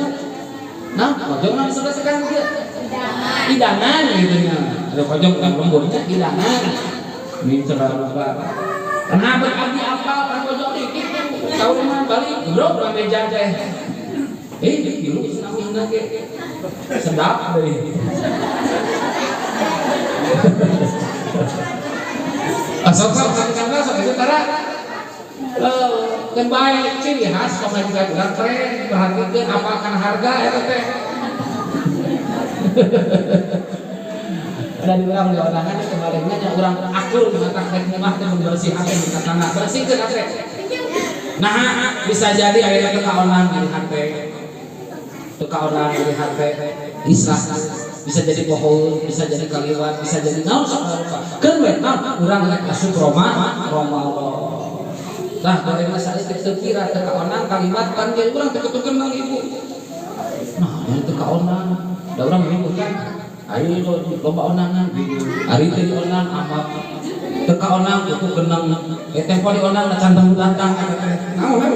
Nah, kojong naon sebelah sekarang kieu? Hidangan gitu nya. Ada kojong kan lemburnya hidangan. Ini terlalu lupa. Kenapa abdi apa kan kojong teh kitu. Tahu mah balik bro meja teh. Tilu senamina ge. Sedap deui. Asok sok sok sok itu tara. Kan bae ciri khas pamajikan urang teh perhatikeun apa kana harga eta teh. Dari urang di orangan kebalengnya nya urang akur mata rek mah teh bersih hate di tetangga bersihkeun hate. Nah, bisa jadi aya teu kaonang di hate. Teu kaonang di hate islah bisa jadi bohong, bisa jadi kaliwat, bisa jadi naon sok rupa. Keun we naon urang rek asup Roma, Ramadan. Tah gorengna saeutik teu kira teu kaonang kaliwat kan ge urang teu ketukeun ibu. Nah, yang teu kaonang da urang menyebutkan ayo loba onangan ari teh onang apa teu kaonang itu genang teh poli onang cantang datang naon we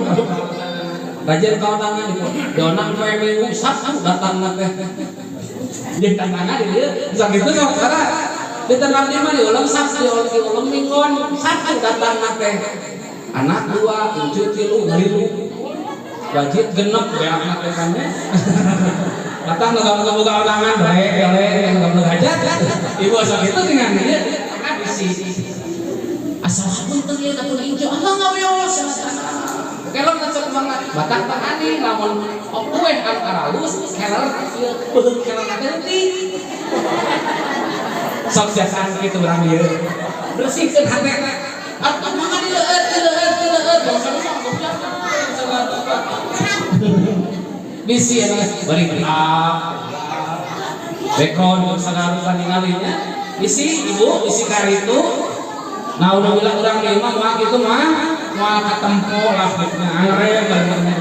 rajin kaonangan di onang poe minggu Sabtu datang teh di tantangan di dieu sakitu sok tara di tangan dia mah diulem Sabtu diulem minggon Sabtu datang teh anak dua incu tilu ngalilu wajib genep beak teh kan datang boga undangan baik oleh nggak hajat ibu asal itu dengan dia bisi asal punten ieu da pun incu Allah ngawios kelon cek banget batak ani lamun kue anu aralus keler ieu beuheung keler teh leutik sok siasaan kitu urang ieu bersihkeun hate atuh mangga dileueut dileueut dileueut bangsa bisi ya bari gelap bekon sagarupa ningalinya bisi ibu bisi karitu nah udah bilang urang ieu mah moal kitu mah moal katempo lah gitu angre barengnya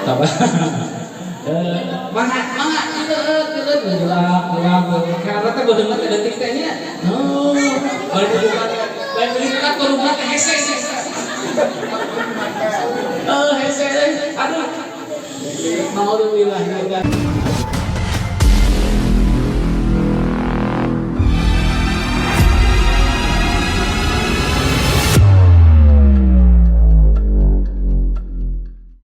tabah mangga mangga dileueut dileueut gelap gelap karena teh beuheung teh detik teh nya oh bari dibuka bari dibuka korupna teh hese hese aduh. Alhamdulillah.